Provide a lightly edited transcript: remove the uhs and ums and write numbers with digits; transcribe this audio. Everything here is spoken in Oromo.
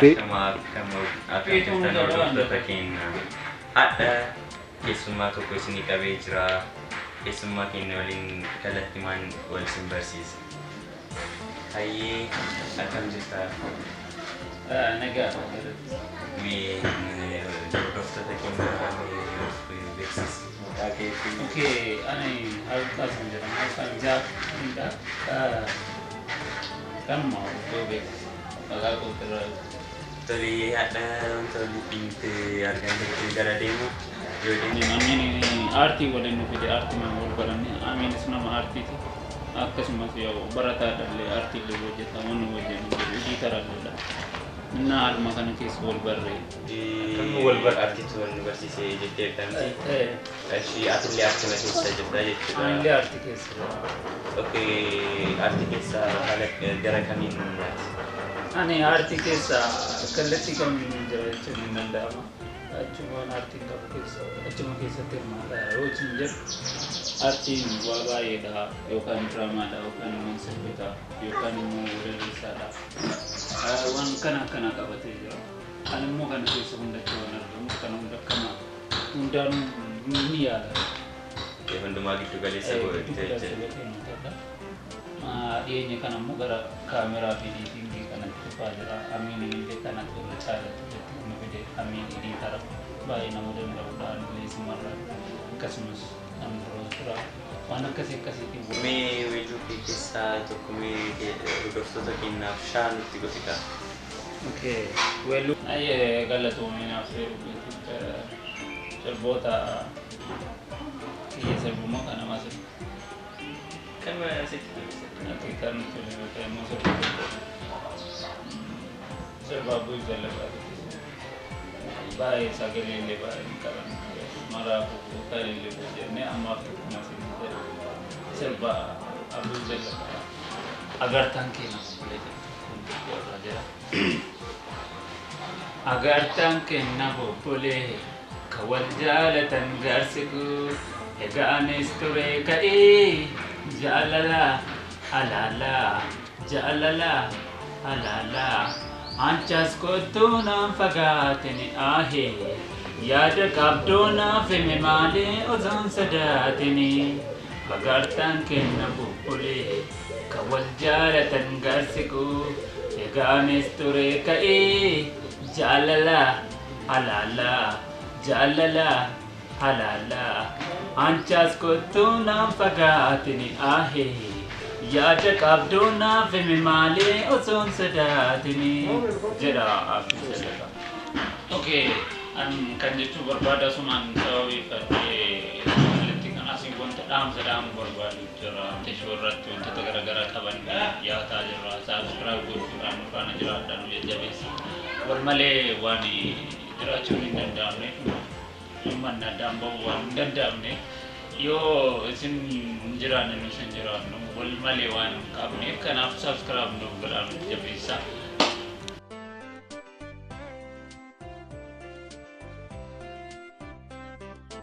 Ashamaa, akkam akkam jirtan hordoftoota keenya? Hadha keessummaa tokko isinii qabee jira. Keessummaa keenya waliin kallattimaan wal isin barsiisa. Hayyee, akkam jirta? Nagaa. Mee hordoftoota keenya mee of beeksisi. Maqaa keetii. Okay, ani Haruun Qaasim jedhama. Yookaan Jaafidha. Kanuma iddoo beeksisa. Maqaa kootirraa. Tole, hadha wanta walitti nuti argannetti gara deemu yoo deemu. Amiin aartii waliin nu fide, aartii nama wal baranne. Amiinis nama aartiiti. Akkasumas yoo barataadhallee aartiillee hojjeta, waan nu hojjennu jiru editoralleedha. Innaa haaluma kana keessa wal barree. Akkam wal bar aartiitu wal nu barsiise jetteerta miti? Ishii atillee aartima keessa jirta jechuudha. Anillee aartii keessa jira. Okay, aartii keessa haala gara kamiin ati? Ani aartii keessa kallattii kamiin jira jechuun hin danda'ama. Achumaan aartiin qabu keessa achuma keessatti hirmaata yoo isin jedhu, aartiin waa baay'eedha, yookaan diraamaadha, yookaan immoo sirbita, yookaan immoo walaleessaadha. Waan kana akkana qabatee jira. Ani immoo kana keessa hundatti waan argamu kana hunda akkana hundaanuu ni yaala. Hundumaa giddu galeessa Giddu godhate galeessa jechuudha. godhee matadha. Dhiyeenya kana immoo gara kaameraa fi editingii kanatti dhufaa jira. Amiin illee kanatti irra caalatti irratti nu fide. Amiin editor baay'ee nama danda'udha. Anillee isimarra akkasumas kan biroo jira. Waan akkasii akkasiitiin. Mee weelluu kee keessaa tokko mee hordoftoota keenyaaf shaa nutti godhi kaa. Okay. Weelluu. Ayyee, galatoominaaf seeruu sirboota kiyya sirbummoo kan nama sirbu. Kan sitti tole sirbi. Okay, kan nutti tole immoo sirba tokko. Sirba Abbuu Zallaqaa. Baay'ee sagalee illee baay'ee hin qaban. Maraafuu kan illee jennee ammaaf tokkuma sin sirba Abbuu Zallaqaa. "Agartaan keenya bubbulee" jedhu tokko irraa jira. Agartaan kenna bubbulee ka wal jaalatan gaarsiku, egaanis ture ka'ii jaalala halaalaa jaalala halaalaa, anchas kottuu naan fagaatini, ahee yaada qabduu naaf himi maalee osoon sodaatini. Agartaan kenna bubbulee ka wal jaalatan gaarsiku, egaanis ture ka'ii jaalala halaalaa jaalala halaalaa, anchas kottuu naan fagaatini, ahee yaada qabduu naaf himi maalee osoon sodaatini, jedha Abdii Zallaqaa. Okay, an kan jechuu barbaada asumaan sababeeffadhee kallattii kan asii wanta dhaamsa dhaamu barbaadu jira. Tishoo irratti wantoota garaagaraa qabannee dhiyaataa jirra. Subscribe gochuudhaan nu faana jiraadhaa, nu jajjabeessa. Wal malee waan jiraachuun hin danda'amneef, uummanni addaan ba'uu waan hin danda'amneef, yoo isin hin jiraanne nus hin jiraannu, wal malee waan hin qabneef, kanaaf subscribe nuuf godhaa, nu jajjabeessa.